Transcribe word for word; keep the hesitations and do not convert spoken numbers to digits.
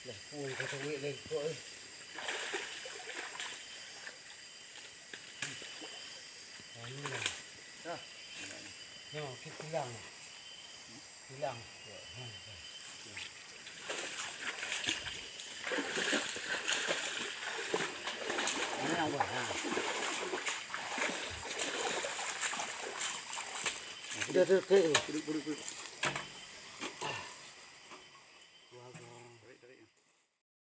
Lah pun ka teuwek lé kok, eh. Ah, ni lah. Dah. Nyoe, kita tilang. Tilang. Ini yang buat, ha. Dah, dah, dah. Duduk, duduk, duduk.